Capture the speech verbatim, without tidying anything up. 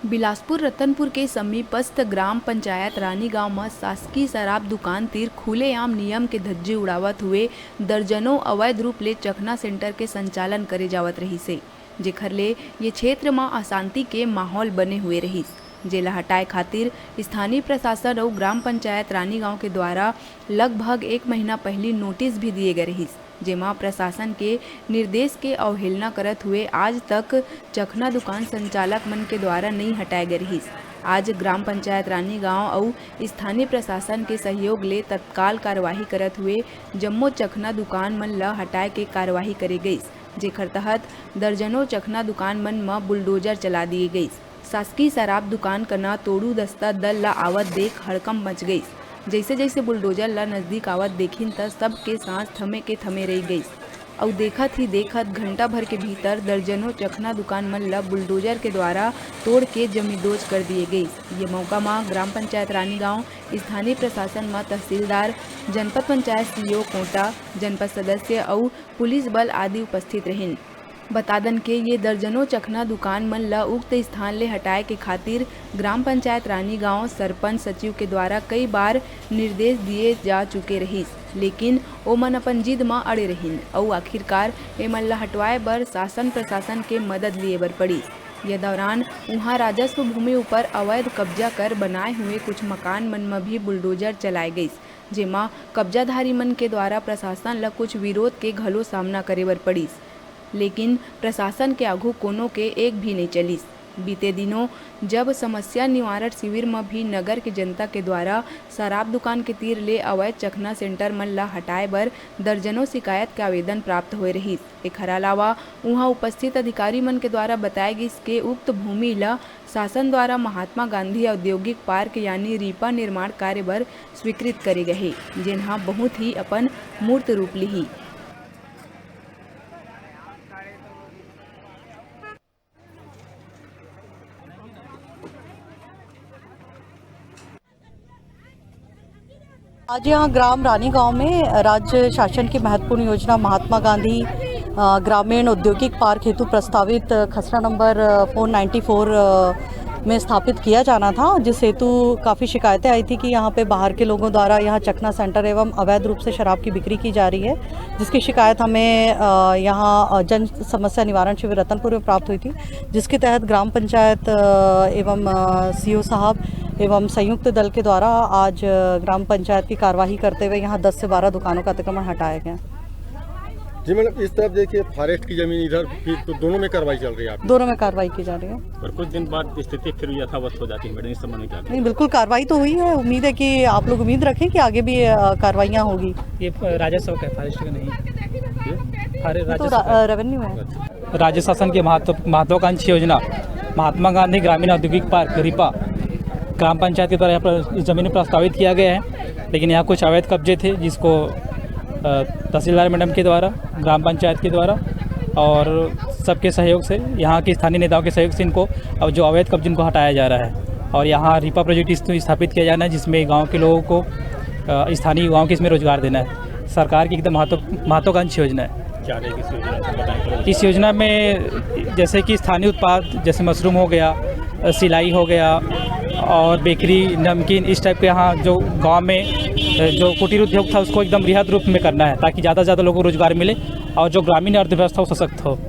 बिलासपुर रतनपुर के समीपस्थ ग्राम पंचायत रानीगांव म शासकीय शराब दुकान तीर खुलेआम नियम के धज्जी उड़ावत हुए दर्जनों अवैध रूप ले चखना सेंटर के संचालन करे जावत रहिस हे, जेखर ले ये क्षेत्र म अशांति के माहौल बने हुए रहिस, जेला हटाए खातिर स्थानीय प्रशासन अउ ग्राम पंचायत रानीगांव के द्वारा लगभग एक महीना पहिली नोटिस भी दिए गए रहिस, जेमा प्रशासन के निर्देश के अवहेलना करत हुए आज तक चखना दुकान संचालक मन के द्वारा नइ हटाए गए रहिस। आज ग्राम पंचायत रानीगांव अउ स्थानीय प्रशासन के सहयोग ले तत्काल कार्यवाही करत हुए जम्मो चखना दुकान मन ल हटाए के कार्यवाही करे गइस, जेखर तहत दर्जनों चखना दुकान मन म बुलडोजर चला दिए गइस। शासकीय शराब दुकान कना तोड़ू दस्ता दल ला आवत देख हड़कंप मच गइस। जइसे जइसे बुलडोजर ला नजदीक आवत देखिन, त सबके सांस थमे के थमे रहि गइस। अउ देखत ही देखत घंटा भर के भीतर दर्जनों चखना दुकान मन ला बुलडोजर के द्वारा तोड़ के जमींदोज कर दिए गइस। ये मौका म ग्राम पंचायत रानीगांव, स्थानीय प्रशासन म तहसीलदार, जनपद पंचायत सीईओ कोटा, जनपद सदस्य अउ पुलिस बल आदि उपस्थित रहिन। बता दन के ये दर्जनों चखना दुकान मन ल उक्त स्थान ले हटाए के खातिर ग्राम पंचायत रानीगांव सरपंच सचिव के द्वारा कई बार निर्देश दिए जा चुके रहिस, लेकिन ओमन अपन जिद म अड़े रहिन अउ आखिरकार एमन ल हटवाए बर शासन प्रशासन के मदद लिए बर पड़िस। ये दौरान उहां राजस्व भूमि ऊपर अवैध कब्जा कर बनाए हुए कुछ मकान मन म भी बुलडोजर चलाए गइस, जेमा कब्जाधारी मन के द्वारा प्रशासन ल कुछ विरोध के घलो सामना करे बर पड़िस। लेकिन प्रशासन के आघू कोनो के एक भी नइ चलिस। बीते दिनों जब समस्या निवारण शिविर म भी नगर के जनता के द्वारा शराब दुकान के तीर ले अवैध चखना सेंटर मन ल हटाए बर दर्जनों शिकायत के आवेदन प्राप्त होए रहिस। एखर अलावा उहां उपस्थित अधिकारी मन के द्वारा बताए गिस के उक्त भूमि ल शासन द्वारा महात्मा गांधी औद्योगिक पार्क यानी रीपा निर्माण कार्य बर स्वीकृत करे गए हे, जेन ह बहुत ही अपन मूर्त रूप लिही। आज यहाँ ग्राम रानी गांव में राज्य शासन की महत्वपूर्ण योजना महात्मा गांधी, अ, ग्रामीण औद्योगिक पार्क हेतु प्रस्तावित खसरा नंबर, अ, फ़ोर नाइंटी फ़ोर, अ, में स्थापित किया जाना था, जिस हेतु काफ़ी शिकायतें आई थी कि यहाँ पे बाहर के लोगों द्वारा यहाँ चखना सेंटर एवं अवैध रूप से शराब की बिक्री की जा रही है, जिसकी शिकायत हमें, अ, यहाँ, अ, जन समस्या निवारण शिविर रतनपुर में प्राप्त हुई थी, जिसके तहत ग्राम पंचायत, अ, एवं, अ, सीईओ साहब एवं संयुक्त दल के द्वारा आज, अ, ग्राम पंचायत की कार्यवाही करते हुए यहाँ दस से बारह दुकानों का अतिक्रमण हटाया गया। जी मैडम, इस तरफ देखिए फॉरेस्ट की जमीन, इधर फिर तो दोनों में कार्रवाई चल रही है आपकी? दोनों में कार्रवाई की जा रही है। और कुछ दिन बाद स्थिति फिर यथावत हो जाती है मैडम, इस संबंध में क्या? नहीं, बिल्कुल कार्रवाई तो हुई है। उम्मीद है कि आप लोग उम्मीद रखें कि आगे भी, अ, कार्रवाइयाँ होगी। ये फ-, राजस्व का है, फॉरेस्ट का नहीं। ये? फॉरे-, ये तो राजस्व रा-, का है। अ, रेवेन्यू है। अच्छा। राज्य शासन की महत्व-, महत्वाकांक्षी योजना महात्मा गांधी ग्रामीण औद्योगिक पार्क रीपा ग्राम पंचायत के द्वारा यहाँ पर इस जमीन में प्रस्तावित किया गया है, लेकिन यहाँ कुछ अवैध कब्जे थे, जिसको, अ, तहसीलदार मैडम के द्वारा, ग्राम पंचायत के द्वारा और सबके सहयोग से, यहाँ के स्थानीय नेताओं के सहयोग से इनको, अब जो अवैध कब्जे, इनको हटाया जा रहा है और यहाँ रीपा प्रोजेक्ट इस-, स्थापित किया जाना है, जिसमें गाँव के लोगों को, अ, स्थानीय युवाओं को इसमें रोजगार देना है। सरकार की एकदम महत्व-, महत्वाकांक्षी योजना है। क्या रहेगी इस योजना से, बताएं थोड़ा। इस योजना में जैसे कि स्थानीय उत्पाद, जैसे मशरूम हो गया, अ, सिलाई हो गया और बेकरी, नमकीन, इस टाइप के यहाँ जो गांव में, अ, जो कुटीर उद्योग था, उसको एकदम वृहद रूप में करना है, ताकि ज़्यादा से ज़्यादा लोगों को रोजगार मिले और जो ग्रामीण अर्थव्यवस्था, वो सशक्त हो।